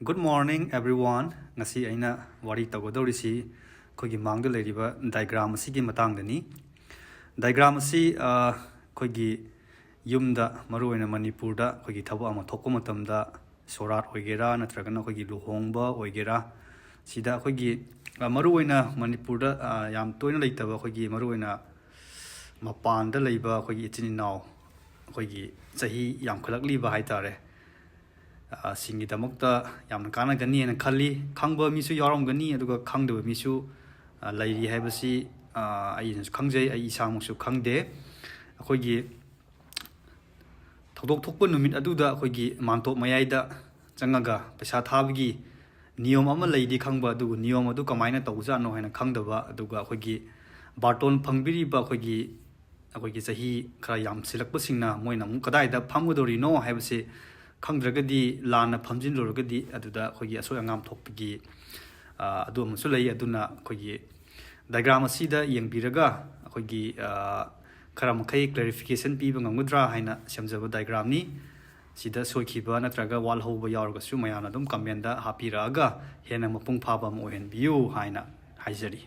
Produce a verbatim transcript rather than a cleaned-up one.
Good morning everyone. ꯉꯁꯤ ꯑꯩꯅ ꯋꯥꯔꯤ ꯇꯧꯒꯗꯧꯔꯤꯁꯤ ꯑꯩꯈꯣꯏꯒꯤ ꯃꯥꯡꯗ ꯂꯩꯔꯤꯕ diagram ꯑꯁꯤꯒꯤ ꯃꯇꯥꯡꯗꯅꯤ꯫ Diagram ꯑꯁꯤ ꯑ, ꯑꯩꯈꯣꯏꯒꯤ ꯌꯨꯝꯗ, ꯃꯔꯨꯑꯣꯏꯅ ꯃꯅꯤꯄꯨꯔꯗ ꯑꯩꯈꯣꯏꯒꯤ ꯊꯕꯛ ꯑꯃ ꯊꯣꯛꯄ ꯃꯇꯝꯗ, ꯁꯣꯔꯥꯠ ꯑꯣꯏꯒꯦꯔꯥ ꯅꯠꯇ꯭ꯔꯒꯅ ꯑꯩꯈꯣꯏꯒꯤ ꯂꯨꯍꯣꯡꯕ ꯑꯣꯏꯒꯦꯔꯥ, ꯁꯤꯗ ꯑꯩꯈꯣꯏꯒꯤ ꯑ, ꯃꯔꯨꯑꯣꯏꯅ ꯃꯅꯤꯄꯨꯔꯗ ꯑ, ꯌꯥꯝ ꯇꯣꯏꯅ ꯂꯩꯇꯕ, ꯑꯩꯈꯣꯏꯒꯤ ꯃꯔꯨꯑꯣꯏꯅ ꯃꯄꯥꯟꯗ ꯂꯩꯕ ꯑꯩꯈꯣꯏꯒꯤ ꯏꯆꯤꯟ ꯏꯅꯥꯎ, ꯑꯩꯈꯣꯏꯒꯤ ꯆꯍꯤ ꯌꯥꯝꯈꯠꯂꯛꯂꯤꯕ ꯍꯥꯏ ꯇꯥꯔꯦ, ꯑ, ꯁꯤꯡꯒꯤꯗꯃꯛꯇ ꯌꯥꯝꯅ ꯀꯥꯟꯅꯒꯅꯤ ꯍꯥꯏꯅ ꯈꯜꯂꯤ꯫ ꯈꯪꯕ ꯃꯤꯁꯨ ꯌꯥꯎꯔꯝꯒꯅꯤ, ꯑꯗꯨꯒ ꯈꯪꯗꯕ ꯃꯤꯁꯨ ꯑ, ꯂꯩꯔꯤ ꯍꯥꯏꯕꯁꯤ ꯑ, ꯑꯩꯅꯁꯨ ꯈꯪꯖꯩ, ꯑꯩ ꯏꯁꯥꯃꯛꯁꯨ ꯈꯪꯗꯦ꯫ ꯑꯩꯈꯣꯏꯒꯤ ꯊꯧꯗꯣꯛ ꯊꯣꯛꯄ ꯅꯨꯃꯤꯠ ꯑꯗꯨꯗ ꯑꯩꯈꯣꯏꯒꯤ ꯃꯥꯟꯇꯣꯞ ꯃꯌꯥꯏꯗ ꯆꯪꯉꯒ ꯄꯩꯁꯥ ꯊꯥꯕꯒꯤ ꯅꯤꯌꯣꯝ ꯑꯃ ꯂꯩꯗꯤ ꯈꯪꯕ, ꯑꯗꯨꯕꯨ ꯅꯤꯌꯣꯝ ꯑꯗꯨ ꯀꯃꯥꯏꯅ ꯇꯧꯕꯖꯥꯠꯅꯣ ꯍꯥꯏꯅ ꯈꯪꯗꯕ, ꯑꯗꯨꯒ ꯑꯩꯈꯣꯏꯒꯤ ꯕꯥꯔꯇꯣꯟ ꯐꯪꯕꯤꯔꯤꯕ ꯑꯩꯈꯣꯏꯒꯤ, ꯑꯩꯈꯣꯏꯒꯤ ꯆꯍꯤ ꯈꯔ ꯌꯥꯝꯁꯤꯜꯂꯛꯄꯁꯤꯡꯅ ꯃꯣꯏꯅ ꯑꯃꯨꯛ ꯀꯗꯥꯏꯗ ꯐꯝꯒꯗꯧꯔꯤꯅꯣ ꯍꯥꯏꯕꯁꯤ ꯈꯪꯗ꯭ꯔꯒꯗꯤ, ꯂꯥꯟꯅ ꯐꯝꯖꯤꯜꯂꯨꯔꯒꯗꯤ ꯑꯗꯨꯗ ꯑꯩꯈꯣꯏꯒꯤ ꯑꯁꯣꯏ ꯑꯉꯥꯝ ꯊꯣꯛꯄꯒꯤ ꯑ, ꯑꯗꯨ ꯑꯃꯁꯨ ꯂꯩ꯫ ꯑꯗꯨꯅ ꯑꯩꯈꯣꯏꯒꯤ diagram ꯑꯁꯤꯗ ꯌꯦꯡꯕꯤꯔꯒ ꯑꯩꯈꯣꯏꯒꯤ ꯑ, ꯈꯔ ꯃꯈꯩ clarification ꯄꯤꯕ ꯉꯝꯒꯗ꯭ꯔꯥ ꯍꯥꯏꯅ ꯁꯦꯝꯖꯕ diagramꯅꯤ꯫ ꯁꯤꯗ ꯁꯣꯏꯈꯤꯕ ꯅꯠꯇ꯭ꯔꯒ ꯋꯥꯠꯍꯧꯕ ꯌꯥꯎꯔꯒꯁꯨ ꯃꯌꯥꯝꯅ ꯑꯗꯨꯝ commentꯇ ꯍꯥꯞꯄꯤꯔꯛꯑꯒ ꯍꯦꯟꯅ ꯃꯄꯨꯡ ꯐꯥꯕ ꯑꯃ ꯑꯣꯏꯍꯟꯕꯤꯌꯨ ꯍꯥꯏꯅ ꯍꯥꯏꯖꯔꯤ꯫